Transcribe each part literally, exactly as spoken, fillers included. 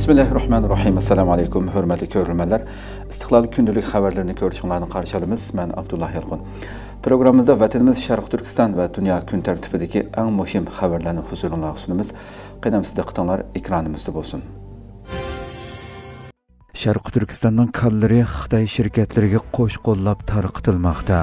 بىسمىللاھىررەھمانىررەھىم. ئەسسالامۇ ئەلەيكۇم، ھۆرمەتلىك كۆرۈرمەنلەر. ئىستىقلال كۈندىلىك خەۋەرلىرىنى كۆرۈشۈڭلارنى قارشى ئالىمىز. مەن ئابدۇللا يالقۇن. پروگراممىمىزدا ۋەتىنىمىز شەرقىي تۈركىستان ۋە دۇنيا كۈن تەرتىپىدىكى ئەڭ مۇھىم خەۋەرلەرنى ھۇزۇرۇڭلارغا سۇنىمىز. قېنى ئەمىسە دىققىتىڭلار ئېكرانىمىزدا بولسۇن. شەرقىي تۈركىستاننىڭ كانلىرى خىتاي شىركەتلىرىگە قوش قوللاپ تارقىتىلماقتا.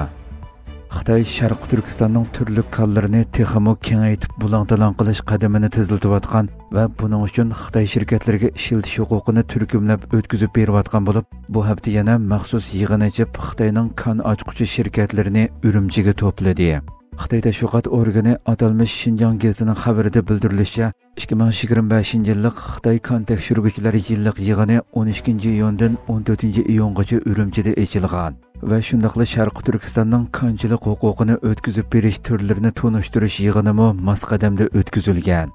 خىتاي شەرقىي تۈركىستاننىڭ تۈرلۈك كانلىرىنى تېخىمۇ كېڭەيتىپ بۇلاڭ-تالاڭ قىلىش قەدىمىنى تېزلىتىۋاتقان ۋە بۇنىڭ ئۈچۈن خىتاي شىركەتلىرىگە ئىشلىتىش ھوقۇقىنى تۈركۈملەپ ئۆتكۈزۈپ بېرىۋاتقان بولۇپ، بۇ ھەپتە يەنە مەخسۇس يىغىن ئېچىپ، خىتاينىڭ كان ئاچقۇچى شىركەتلىرىنى ئۈرۈمچىگە توپلىدى. خىتاي تەشۋىقات ئورگىنى ئاتالمىش شىنجاڭ گېزىتىنىڭ خەۋىرىدە بىلدۈرۈلۈشىچە، ئىككى مىڭ يىگىرمە بەشىنچى يىللىق خىتاي كان تەكشۈرگۈچىلەر يىللىق يىغىنى ئون ئىككىنچى ئىيۇندىن ئون تۆتىنچى ئىيۇنغىچە ئۈرۈمچىدە ئېچىلغان ۋە شۇنداقلا شەرقىي تۈركىستاننىڭ كانچىلىق ھوقۇقىنى ئۆتكۈزۈپ بېرىش تۈرلىرىنى تونۇشتۇرۇش يىغىنىمۇ ماس قەدەمدە ئۆتكۈزۈلگەن.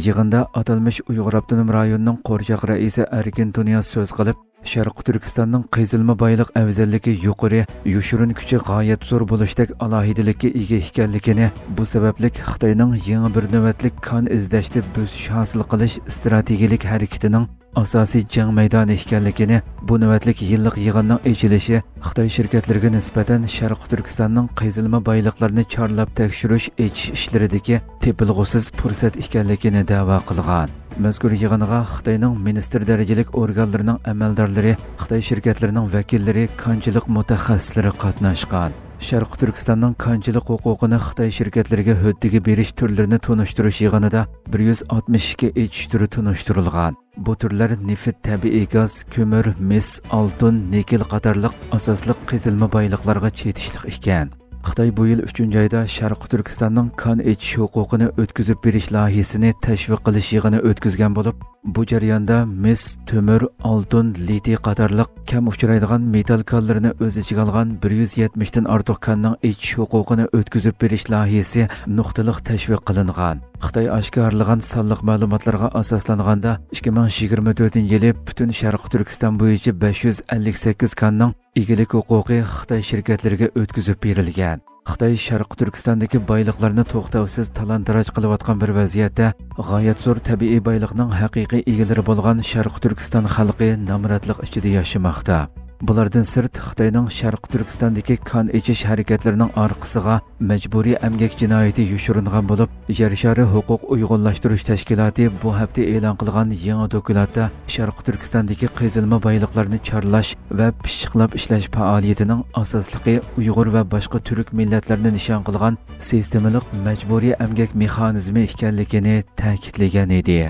يىغىندا ئاتالمىش ئۇيغۇر ئاپتونوم رايونىنىڭ قورچاق رەئىسى ئەركىن تۇنىياز سۆز قىلىپ، شەرقىي تۈركىستاننىڭ قېزىلما بايلىق ئەۋزەللىكى يۇقىرى، يوشۇرۇن كۈچى غايەت زور بولۇشتەك ئالاھىدىلىككە ئىگە ئىكەنلىكىنى، بۇ سەۋەبلىك خىتاينىڭ يېڭى بىر نۆۋەتلىك كان ئىزدەشتە بۆسۈش ھاسىل قىلىش ئىستراتېگىيىلىك ھەرىكىتىنىڭ ئاساسىي جەڭ مەيدانى ئىكەنلىكىنى، بۇ نۆۋەتلىك يىللىق يىغىننىڭ ئېچىلىشى خىتاي شىركەتلىرىگە نىسبەتەن شەرقىي تۈركىستاننىڭ قېزىلما بايلىقلىرىنى چارلاپ تەكشۈرۈش، ئېچىش ئىشلىرىدىكى تېپىلغۇسىز پۇرسەت ئىكەنلىكىنى دەۋا قىلغان. مەزكۇر يىغىنغا خىتاينىڭ مىنىستىر دەرىجىلىك ئورگانلىرىنىڭ ئەمەلدارلىرى، خىتاي شىركەتلىرىنىڭ ۋەكىللىرى، كانچىلىق مۇتەخەسسىسلىرى قاتناشقان. شەرقىي تۈركىستاننىڭ كانچىلىق ھوقۇقىنى خىتاي شىركەتلىرىگە ھۆددىگە بېرىش تۈرلىرىنى تونۇشتۇرۇش يىغىنىدا بىر يۈز ئاتمىش ئىككى ئېچىش تۈرى تونۇشتۇرۇلغان. بۇ تۈرلەر نېفىت، تەبىئىي گاز، كۆمۈر، مىس، ئالتۇن، نىكېل قاتارلىق ئاساسلىق قېزىلما بايلىقلارغا چېتىشلىق ئىكەن. خىتاي بۇ يىل ئۈچىنچى ئايدا شەرقىي تۈركىستاننىڭ كان ئېچىش ھوقۇقىنى ئۆتكۈزۈپ بېرىش لايىھىسىنى تەشۋىق قىلىش يىغىنى ئۆتكۈزگەن بولۇپ، بۇ جەرياندا مىس، تۆمۈر، ئالتۇن، لىتىي قاتارلىق كەم ئۇچرايدىغان مېتال كانلىرىنى ئۆز ئىچىگە ئالغان بىر يۈز يەتمىشتىن ئارتۇق كاننىڭ ئېچىش ھوقۇقىنى ئۆتكۈزۈپ بېرىش لايىھىسى نۇقتىلىق تەشۋىق قىلىنغان. خىتاي ئاشكارىلىغان سانلىق مەلۇماتلارغا ئاساسلانغاندا، ئىككى مىڭ يىگىرمە تۆتىنچى يىلى پۈتۈن شەرقىي تۈركىستان بويىچە بەش يۈز ئەللىك سەككىز كاننىڭ ئىگىلىك ھوقۇقى خىتاي شىركەتلىرىگە ئۆتكۈزۈپ بېرىلگەن. خىتاي شەرقىي تۈركىستاندىكى بايلىقلارنى توختاۋسىز تالان-تاراج قىلىۋاتقان بىر ۋەزىيەتتە، غايەت زور تەبىئىي بايلىقنىڭ ھەقىقىي ئىگىلىرى بولغان شەرقىي تۈركىستان خەلقى نامراتلىق ئىچىدە ياشىماقتا. بۇلاردىن سىرت، خىتاينىڭ شەرقىي تۈركىستاندىكى كان ئېچىش ھەرىكەتلىرىنىڭ ئارقىسىغا مەجبۇرىي ئەمگەك جىنايىتى يوشۇرۇنغان بولۇپ، يەر شارى ھوقۇق ئۇيغۇنلاشتۇرۇش تەشكىلاتى بۇ ھەپتە ئېلان قىلغان يېڭى دوكلاتتا شەرقىي تۈركىستاندىكى قېزىلما بايلىقلارنى چارلاش ۋە پىششىقلاپ ئىشلەش پائالىيىتىنىڭ ئاساسلىقى ئۇيغۇر ۋە باشقا تۈرك مىللەتلەرنى نىشان قىلغان سىستېمىلىق مەجبۇرىي ئەمگەك مېخانىزمى ئىكەنلىكىنى تەكىتلىگەن ئىدى.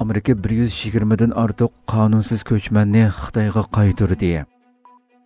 ئامېرىكا بىر يۈز يىگىرمىدىن ئارتۇق قانۇنسىز كۆچمەننى خىتايغا قايتۇردى.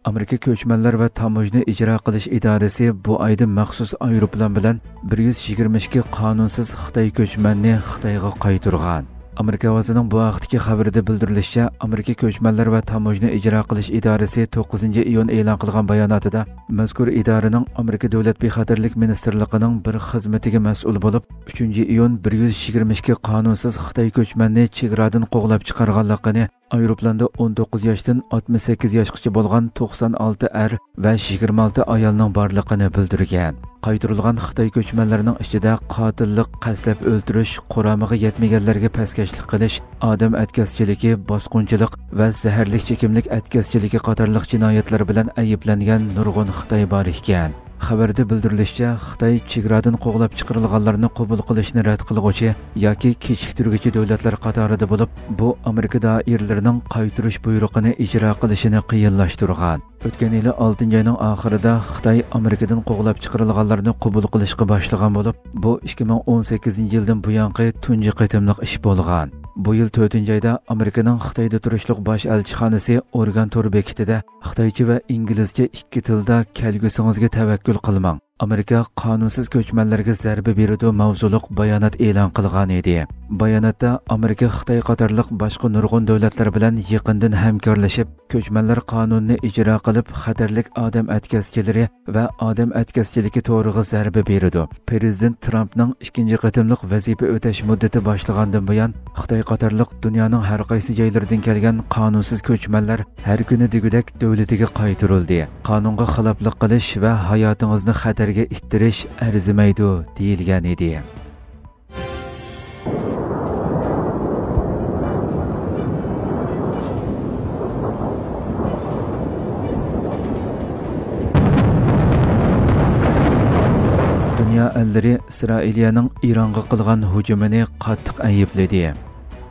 ئامېرىكا كۆچمەنلەر ۋە تاموژنا ئىجرا قىلىش ئىدارىسى بۇ ئايدا مەخسۇس ئايروپىلان بىلەن بىر يۈز يىگىرمە ئىككى قانۇنسىز خىتاي كۆچمەننى خىتايغا قايتۇرغان. ئامېرىكا ئاۋازىنىڭ بۇ ھەقتىكى خەۋىرىدە بىلدۈرۈلۈشىچە، ئامېرىكا كۆچمەنلەر ۋە تاموژنا ئىجرا قىلىش ئىدارىسى توققۇزىنچى ئىيۇن ئېلان قىلغان باياناتىدا، مەزكۇر ئىدارىنىڭ ئامېرىكا دۆلەت بىخەتەرلىك مىنىستىرلىقىنىڭ بىر خىزمىتىگە مەسئۇل بولۇپ، ئۈچىنچى ئىيۇن بىر يۈز يىگىرمە ئىككى قانۇنسىز خىتاي كۆچمەننى چېگرادىن قوغلاپ چىقارغانلىقىنى، ئايروپىلاندا ئون توققۇز ياشتىن ئاتمىش سەككىز ياشقىچە بولغان توقسان ئالتە ئەر ۋە يىگىرمە ئالتە ئايالنىڭ بارلىقىنى بىلدۈرگەن. قايتۇرۇلغان خىتاي كۆچمەنلىرىنىڭ ئىچىدە قاتىللىق، قەستلەپ ئۆلتۈرۈش، قۇرامىغا يەتمىگەنلەرگە پەسكەشلىك قىلىش، ئادەم ئەتكەسچىلىكى، باسقۇنچىلىق ۋە زەھەرلىك چېكىملىك ئەتكەسچىلىكى قاتارلىق جىنايەتلەر بىلەن ئەيىبلەنگەن نۇرغۇن خىتاي بار ئىكەن. خەۋەردە بىلدۈرۈلۈشىچە، خىتاي چېگرادىن قوغلاپ چىقىرىلغانلارنى قوبۇل قىلىشنى رەت قىلغۇچى ياكى كېچىكتۈرگۈچى دۆلەتلەر قاتارىدا بولۇپ، بۇ ئامېرىكا دائىرىلىرىنىڭ قايتۇرۇش بۇيرۇقىنى ئىجرا قىلىشىنى قىيىنلاشتۇرغان. ئۆتكەن يىلى ئالتىنچى ئاينىڭ ئاخىرىدا خىتاي ئامېرىكىدىن قوغلاپ چىقىرىلغانلارنى قوبۇل قىلىشقا باشلىغان بولۇپ، بۇ ئىككى مىڭ ئون سەككىزىنچى يىلدىن بۇيانقى تۇنجى قېتىملىق ئىش بولغان. بۇ يىل تۆتىنچى ئايدا ئامېرىكىنىڭ خىتايدا تۇرۇشلۇق باش ئەلچىخانىسى ئورگان تور بېكىتىدە خىتايچە ۋە ئىنگلىزچە ئىككى تىلدا «كەلگۈسىڭىزگە تەۋەككۈل قىلماڭ، ئامېرىكا قانۇنسىز كۆچمەنلەرگە زەربە بېرىدۇ» ماۋزۇلۇق بايانات ئېلان قىلغان ئىدى. باياناتتا ئامېرىكا خىتاي قاتارلىق باشقا نۇرغۇن دۆلەتلەر بىلەن يېقىندىن ھەمكارلىشىپ، كۆچمەنلەر قانۇنىنى ئىجرا قىلىپ، خەتەرلىك ئادەم ئەتكەسچىلىرى ۋە ئادەم ئەتكەسچىلىكى تورىغا زەربە بېرىدۇ. پىرېزىدېنت ترامپنىڭ ئىككىنچى قېتىملىق ۋەزىپە ئۆتەش مۇددىتى باشلىغاندىن بۇيان، خىتاي قاتارلىق دۇنيانىڭ ھەر قايسى جايلىرىدىن كەلگەن قانۇنسىز كۆچمەنلەر ھەر كۈنى دېگۈدەك دۆلىتىگە قايتۇرۇلدى. قانۇنغا خىلاپلىق قىلىش ۋە ھاياتىڭىزنى خەتەرگە ئىتتىرىش ئەرزىمەيدۇ، دېيىلگەن ئىدى. ئەللىرى ئىسرائىلىيەنىڭ ئىرانغا قىلغان ھۇجۇمىنى قاتتىق ئەيىبلىدى.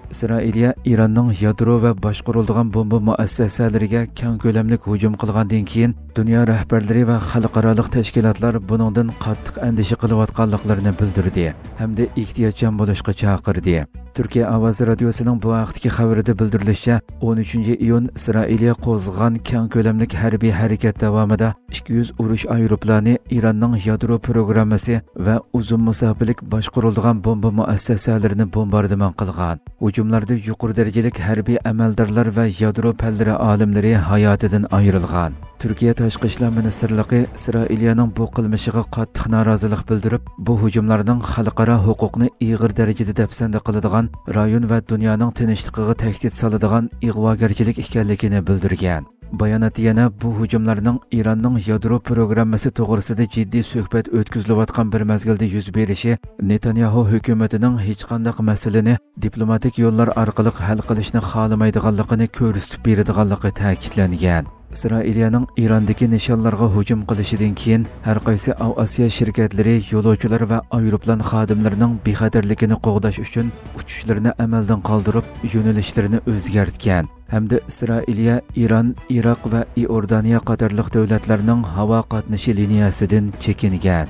ئىسرائىلىيە ئىراننىڭ يادرو ۋە باشقۇرۇلىدىغان بومبا مۇئەسسەسەلىرىگە كەڭ كۆلەملىك ھۇجۇم قىلغاندىن كېيىن، دۇنيا رەھبەرلىرى ۋە خەلقئارالىق تەشكىلاتلار بۇنىڭدىن قاتتىق ئەندىشە قىلىۋاتقانلىقلىرىنى بىلدۈردى ھەمدە ئېھتىياتچان بولۇشقا چاقىردى. تۈركىيە ئاۋازى رادىيوسىنىڭ بۇ ھەقتىكى خەۋىرىدە بىلدۈرۈلۈشىچە، ئون ئۈچىنچى ئىيۇن ئىسرائىلىيە قوزغىغان كەڭ كۆلەملىك ھەربىي ھەرىكەت داۋامىدا ئىككى يۈز ئۇرۇش ئايروپىلانى ئىراننىڭ يادرو پروگراممىسى ۋە ئۇزۇن مۇساپىلىك باشقۇرۇلىدىغان بومبا مۇئەسسەسەلىرىنى بومباردىمان قىلغان. ھۇجۇملاردا يۇقىرى دەرىجىلىك ھەربىي ئەمەلدارلار ۋە يادرو پەنلىرى ئالىملىرى ھاياتىدىن ئايرىلغان. تۈركىيە تاشقى ئىشلار مىنىستىرلىقى ئىسرائىلىيەنىڭ بۇ قىلمىشىغا قاتتىق نارازىلىق بىلدۈرۈپ، بۇ ھۇجۇملارنىڭ خەلقئارا ھوقۇقنى ئېغىر دەرىجىدە دەپسەندە قىلىدىغان، رايون ۋە دۇنيانىڭ تىنچلىقىغا تەھدىت سالىدىغان ئىغۋاگەرچىلىك ئىكەنلىكىنى بىلدۈرگەن. باياناتتا يەنە بۇ ھۇجۇملارنىڭ ئىراننىڭ يادرو پروگراممىسى توغرىسىدا جىددىي سۆھبەت ئۆتكۈزۈلۈۋاتقان بىر مەزگىلدە يۈز بېرىشى نېتانياھۇ ھۆكۈمىتىنىڭ ھېچقانداق مەسىلىنى دىپلوماتىك يوللار ئارقىلىق ھەل قىلىشنى خالىمايدىغانلىقىنى كۆرسىتىپ بېرىدىغانلىقى تەكىتلەنگەن. ئىسرائىلىيەنىڭ ئىراندىكى نىشانلارغا ھۇجۇم قىلىشىدىن كېيىن، ھەر قايسى ئاۋىئاتسىيە شىركەتلىرى يولۇچىلار ۋە ئايروپىلان خادىملىرىنىڭ بىخەتەرلىكىنى قوغداش ئۈچۈن ئۇچۇشلىرىنى ئەمەلدىن قالدۇرۇپ، يۆنىلىشلىرىنى ئۆزگەرتكەن ھەمدە ئىسرائىلىيە، ئىران، ئىراق ۋە ئىئوردانىيە قاتارلىق دۆلەتلەرنىڭ ھاۋا قاتنىشى لىنىيەسىدىن چېكىنگەن.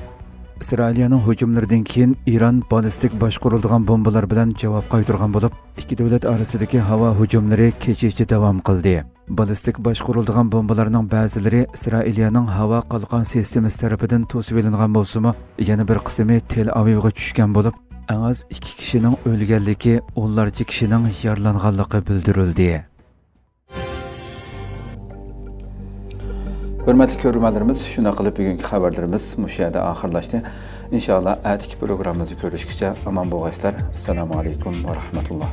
ئىسرائىلىيەنىڭ ھۇجۇملىرىدىن كېيىن ئىران بالىستىك باشقۇرۇلىدىغان بومبىلار بىلەن جاۋاب قايتۇرغان بولۇپ، ئىككى دۆلەت ئارىسىدىكى ھاۋا ھۇجۇملىرى كېچىچە داۋام قىلدى. بالىستىك باشقۇرۇلىدىغان بومبىلارنىڭ بەزىلىرى ئىسرائىلىيەنىڭ ھاۋا قالقان سىستېمىسى تەرىپىدىن توسۇۋېلىنغان بولسىمۇ، يەنە بىر قىسمى تېل ئاۋىۋغا چۈشكەن بولۇپ، ئەڭ ئاز ئىككى كىشىنىڭ ئۆلگەنلىكى، ئونلارچە كىشىنىڭ يارىلانغانلىقى بىلدۈرۈلدى. ھۆرمەتلىك كۆرۈرمەنلىرىمىز، شۇنداق قىلىپ بۈگۈنكى خەۋەرلىرىمىز مۇشۇ يەردە ئاخىرلاشتى. ئىنشائاللا، ئەتىكى پروگراممىمىزدا كۆرۈشكىچە ئامان بولغايسىلەر. ئەسسالامۇ ئەلەيكۇم ۋە رەھمەتۇللا.